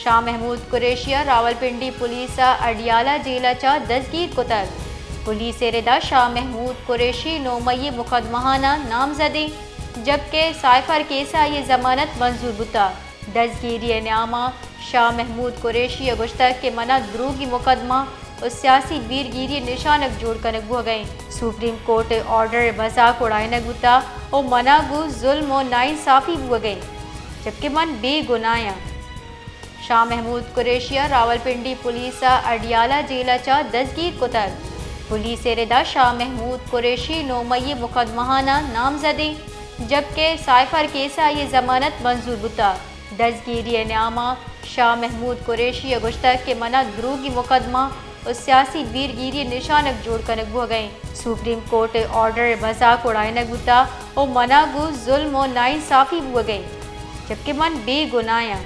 شاہ محمود قریشی ءَ راولپنڈی پولیس ءَ اڈیالہ جیل ءَ چہ دزگیر کتگ۔ پولیس ءِ ردا شاہ محمود قریشی نو مئی ءِ مقدمہاناں نامزدیں، جبکہ سائفر کیس ءَ آئی ءِ ضمانت منظور بوتگ۔ دزگیری ءِ نیام ءَ شاہ محمود قریشی ءَ گوشتگ کہ من ءَ دروگی مقدمہ ءُ سیاسی بیرگیری ءِ نشانگ جوڑ کنگ بوگ ءَ اِنت۔ سپریم کورٹ ءِ آرڈر ءِ مذاق اڑائینگ بوتگ ءُ من ءَ گوں ظلم ءُ ناانصافی بوگ ءَ اِنت، جبکہ من بے گناہ آں۔ شاہ محمود قریشی ءَ راولپنڈی پولیس ءَ اڈیالہ جیل ءَ چہ دزگیر کتگ۔ پولیس ءِ ردا شاہ محمود قریشی نو مئی ءِ مقدمہاناں نامزدیں، جبکہ سائفر کیس ءَ آئی ءِ ضمانت منظور بوتگ۔ دزگیری ءِ نیام ءَ شاہ محمود قریشی ءَ گوشتگ کہ من ءَ دروگی مقدمہ ءُ سیاسی بیرگیری ءِ نشانگ جوڑ کنگ بوگ ءَ اِنت۔ سپریم کورٹ ءِ آرڈر ءِ مذاق اڑائینگ بوتگ ءُ من ءَ گوں ظلم ءُ ناانصافی بوگ ءَ اِنت، جبکہ من بے گناہ آں۔